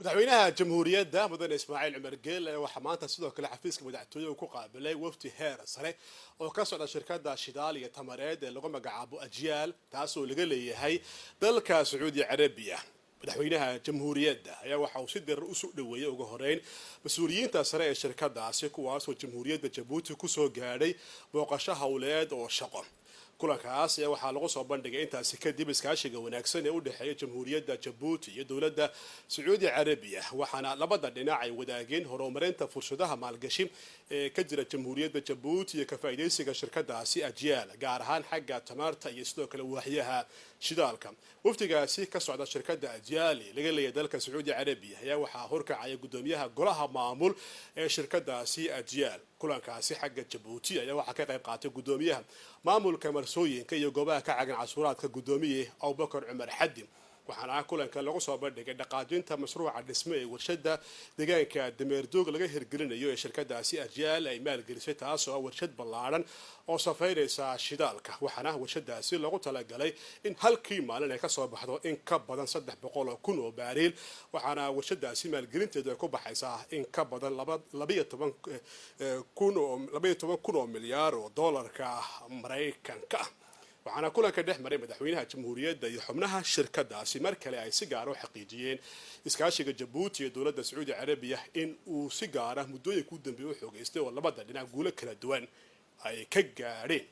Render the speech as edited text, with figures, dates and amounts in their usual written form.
Madaxweynaha Jamhuuriyadda, Mudane Ismaaciil Cumar Geele, waxaa maanta sidoo kale xafiiska madaxtooyaha ku qaabilay wafdi heer sare oo ka socda shirkadda shidaal iyo tamareed ee lagu magacaabo Ajyaal, taasoo laga leeyahay dalka Sacuudi Carabiya. Madaxweynaha Jamhuuriyadda ayaa waxa uu si dirar usoo dhaweeyey ugu horeyn mas-uuliyiinta sare ee shirkadaasi, kuwaasoo Jamhuuriyadda Jabuuti kusoo gaadhay booqasho howleed oo shaqo. Kulankaas ayaa waxaa lagu soo bandhigay intaasi kadib iskaashiga wanaagsan ee u dhexeeya Jamhuuriyadda Jabuuti iyo dowladda Sacuudi Carabiya, waxaana labada dhinac ay wadaageen horumarinta fursadaha maalgashi ee ka jira Jamhuuriyadda Jabuuti iyo ka faa'iidaysiga shirkadaasi Ajyaal, gaar ahaan xagga tamarta iyo sidoo kale waaxyaha shidaalka. Wafdigaasi ka socda shirkadda Ajyaali laga leeyahay dalka Sacuudi Carabiya ayaa waxaa horkacaya gudoomiyaha golaha maamul ee shirkadaasi Ajyaal. Kulankaasi xagga Jabuuti ayaa waxaa ka qayb qaatay gudoomiyaha maamulka marsooyinka iyo goobaha ka cagan cashuuraadka, gudoomiye Abubakar Cumar Xadi, waxaana kulanka lagu soo bandhigay dhaqaajinta mashruuca dhismo ee warshada deegaanka Dameerdoog laga hirgelinayo ee shirkadaasi Ajyaal ay maalgelisay, taasoo ah warshad ballaadhan oo safaynaysa shidaalka, waxaana warshadaasi loogu talagalay in halkii maalin ay kasoo baxdo in ka badan 300,000 oo baariil, waxaana warshadaasi maalgelinteedu ay ku baxaysaa in ka badan 12,000 oo milyaar oo doolarka Maraykanka ah. Waxaana kulanka dhex maray madaxweynaha Jamhuuriyadda iyo xubnaha shirkadaasi mar kale ay si gaara u xaqiijiyeen iskaashiga Jabuuti iyo dowladda Sacuudi Carabiya in uu si gaara muddooyinka u dambeeyay u xoogeystay oo labada dhinac guulo kala duwan ay ka gaadheen.